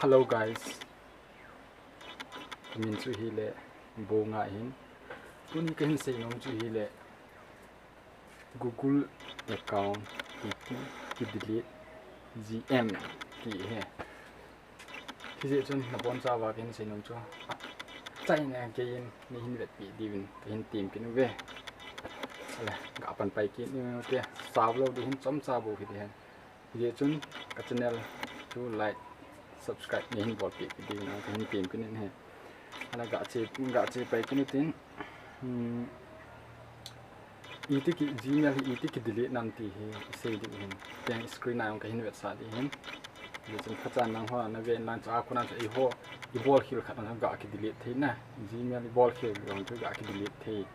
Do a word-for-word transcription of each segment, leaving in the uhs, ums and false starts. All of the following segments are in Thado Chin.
Hello guys. Min chu hile Bonga ahin. Tuni kahin seinom chu hile Google account ki, ki delete G M ti ahi. Hijeh chun nabonchauva kahin seinom chu, achaina geiyin neihin vetpeh diuvin kahin tem kit uve. Ale, gapan pai kit ute, saulou ding ahin, chomcha bou hiding ahi. Hijeh chun ka channel chu like, subscribe neihin bolpeh kit diuvin kahin tem kit in ahi. Ale, gache, gache pai kit utin, hmm, iti ki Gmail hi iti ki delete nam ti hi isei diu ahin. Tua screen a jong kahin vetsah ding ahin. Hijeh chun phacha nangho nave inlang, chua kona chu eiho ibol khel khat jong ga ki delete thei na. Gmail ibol khel jong chu ga ki delete thei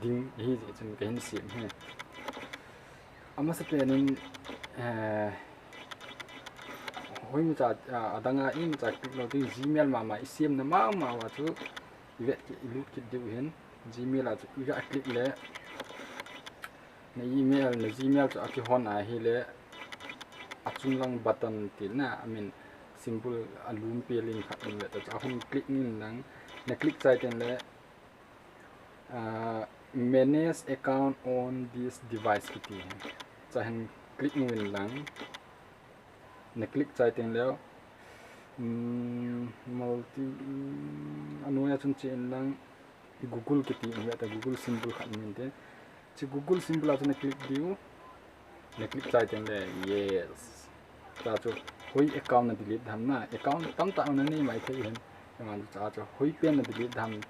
ding ahijeh chun kahin sem ahi. Amasapen in, eh, hoimacha, ah, adanga imacha click lou ding, Gmail mama isemna mama uva chu ivet kit, ilut kit diu ahin. Gmail a chu iga click le, na email, na Gmail chu akihon ahile, achung lang button tina, I mean, symbol alum pel in khat um le, ta chu ahung click inlang, na click chai teng le, ah, manage account on this device kiti ahi. Chua hin click uvin lang. Na click chai teng leu, um, multi, um, anoiya chun che inlang, Google kiti um ve ta, Google symbol khat um inte. Chu Google symbol a chun na click diu. Na click chai teng le, yes. Chua chu hoi account na delete dem na, account tamtah na nei maithei ahin. Chua chu hoi pen na delete dem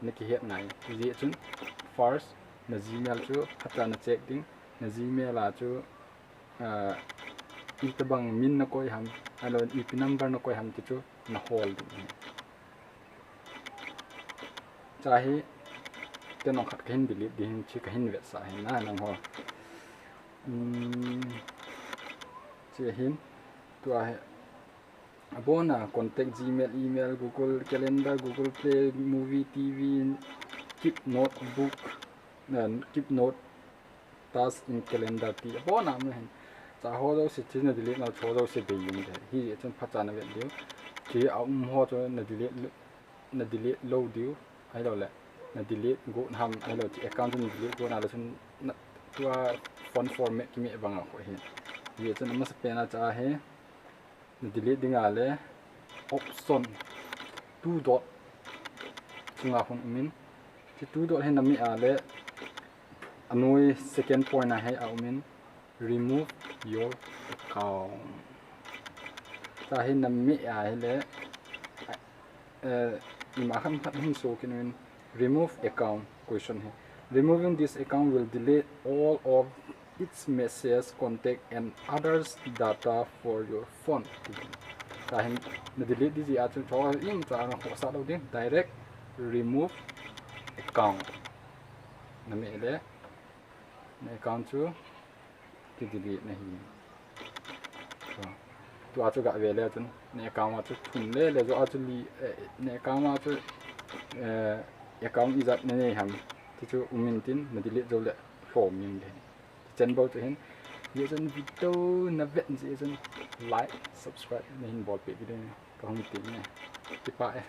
na kihet ngai. Hijeh chun first na Gmail chu phacha na check ding, na Gmail a chu, ah, itobang min na koi ham, ahilou ipi number na koi ham ti chu na hol ding ahi. Chua hi, tua jong khat kahin delete ding ahin, chu kahin vetsah ahi na nangho. Um, chu ahin, tua hi, abona contact, Gmail, email, Google Calendar, Google Play, movie, T V, keep notebook, uh, keep note, task in calendar ti abona um ahin. Chua ho jouse chu na delete nau chu ho jouse bei jeng ding ahi. Hijeh chun phacha na vet diu. Chu aum ho chu na delete, na delete lou diu. Ahilou le, na delete got ham, ahilou chu account chu na delete got na le chun na, tua font format kimeh banga khu ahi. Hijeh chun amasapen a chua hi, na delete dinga le option two dot chunga khun um in. Chu two dot hi na meh a le anoi second point a hi aum in, remove your account. Chua hi na meh a hile, eh, ima khat khat hin so kit uvin, remove account question hi. Removing this account will delete all of its message, contact and others data for your phone. Chua hin na delete ding jeh a chu chu imacha na khohsah lou ding, direct remove account. Na meh le, na account chu ki delete na ahi. Chua, tua chu ga ve le chun, na account a chu thum le le jo a chu li, eh, na account a chu, eh, account ijat na nei ham ti chu um intin, na delete jou le lhom in le. Chen bou chu hin, hijeh chun video na vet jeh chun like, subscribe neihin bolpeh kit ding kahung tem e. Kipah e.